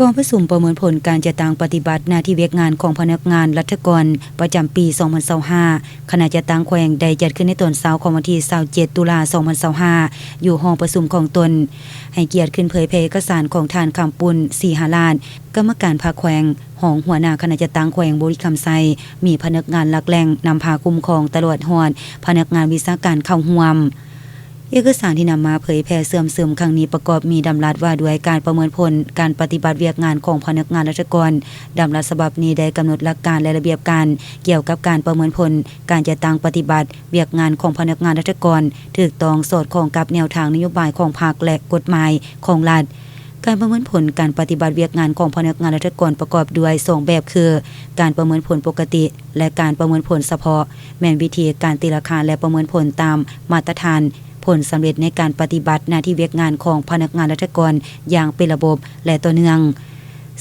ກອງປະຊຸມປະເມີນຜົນການຈັດຕັ້ງປະຕິບັດໜ້າທີ່ວຽກງານຂອງພະນັກງານລັດຖະກອນປະຈຳປີສອງພັນຊາວຫ້າ ຄະນະຈັດຕັ້ງແຂວງໄດ້ຈັດຂຶ້ນໃນຕອນເຊົ້າຂອງວັນທີຊາວເຈັດ ຕຸລາ ສອງພັນຊາວຫ້າ ຢູ່ຫ້ອງປະຊຸມຂອງຕົນ. ໃຫ້ກຽດຂຶ້ນເຜີຍແຜ່ເອກະສານຂອງທ່ານ ຄຳປຸນ ສີຫະລາດ ກຳມະການພັກແຂວງ, ຮອງຫົວໜ້າຄະນະຈັດຕັ້ງແຂວງບໍລິຄຳໄຊ, ມີພະນັກງານຫຼັກແຫຼ່ງນຳພາຄຸ້ມຄອງ ຕະຫຼອດຮອດພະນັກງານວິຊາການເຂົ້າຮ່ວມ. ເອກະສານທີ່ນຳມາເຜີຍແຜ່ເຊື່ອມຊຶມຄັ້ງນີ້ປະກອບມີດຳລັດວ່າດ້ວຍການປະເມີນຜົນການປະຕິບັດວຽກງານຂອງພະນັກງານລັດຖະກອນ. ດຳລັດສະບັບນີ້ໄດ້ກຳນົດຫຼັກການ ແລະ ລະບຽບການກ່ຽວກັບການປະເມີນຜົນການຈັດຕັ້ງປະຕິບັດວຽກງານຂອງພະນັກງານລັດຖະກອນ ຖືກຕ້ອງສອດຄ່ອງກັບແນວທາງນະໂຍບາຍຂອງພັກ ແລະ ກົດໝາຍຂອງລັດ. ການປະເມີນຜົນການປະຕິບັດວຽກງານຂອງພະນັກງານລັດຖະກອນປະກອບດ້ວຍສອງແບບຄື ການປະເມີນຜົນປົກກະຕິ ແລະ ການປະເມີນຜົນສະເພາະ, ແມ່ນວິທີການຕີລາຄາ ແລະ ປະເມີນຜົນຕາມມາດຕະຖານຜົນສຳເລັດໃນການປະຕິບັດໜ້າທີ່ວຽກງານຂອງພະນັກງານລັດຖະກອນຢ່າງເປັນລະບົບ ແລະ ຕໍ່ເນື່ອງ.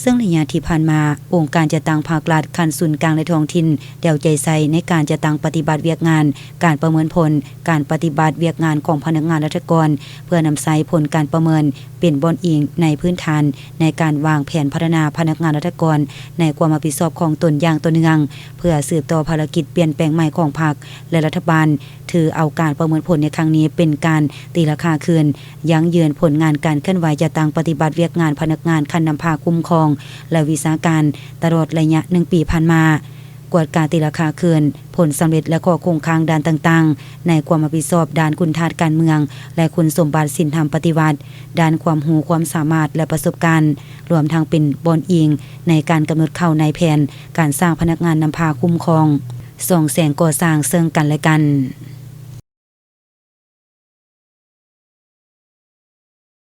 ເຊິ່ງໄລຍະທີ່ຜ່ານມາ, ອົງການຈັດຕັ້ງພາກລັດຂັ້ນສູນກາງ ແລະ ທ້ອງຖິ່ນ ແຕ່ວໃຈໃສ່ໃນການຈັດຕັ້ງປະຕິບັດວຽກງານການປະເມີນຜົນການປະຕິບັດວຽກງານຂອງພະນັກງານລັດຖະກອນ ເພື່ອນຳໃຊ້ຜົນການປະເມີນເປັນບ່ອນອີງໃນພື້ນຖານໃນການວາງແຜນພັດທະນາພະນັກງານລັດຖະກອນໃນຄວາມຮັບຜິດຊອບຂອງຕົນຢ່າງຕໍ່ເນື່ອງ ເພື່ອສືບຕໍ່ພາລະກິດປ່ຽນແປງໃໝ່ຂອງພັກ ແລະ ລັດຖະບານ. ຖືເອົາການປະເມີນຜົນໃນຄັ້ງນີ້ເປັນການຕີລາຄາຄືນ, ຢັ້ງຢືນຜົນງານການເຄື່ອນໄຫວຈັດຕັ້ງປະຕິບັດວຽກງານພະນັກງານຂັ້ນນຳພາຄຸ້ມຄອງ ແລະ ວິຊາການຕະຫຼອດໄລຍະໜຶ່ງປີຜ່ານມາ, ກວດກາຕີລາຄາຄືນຜົນສຳເລັດ ແລະ ຂໍ້ຄົງຄ້າງດ້ານຕ່າງໆ ໃນຄວາມຮັບຜິດຊອບດ້ານຄຸນທາດການເມືອງ ແລະ ຄຸນສົມບັດສິນທຳປະຕິວັດ, ດ້ານຄວາມຮູ້ຄວາມສາມາດ ແລະ ປະສົບການ, ລວມທັງເປັນບ່ອນອີງໃນການກຳນົດເຂົ້າໃນແຜນການສ້າງພະນັກງານນຳພາຄຸ້ມຄອງສອງແສງກໍ່ສ້າງເຊິ່ງກັນ ແລະ ກັນ.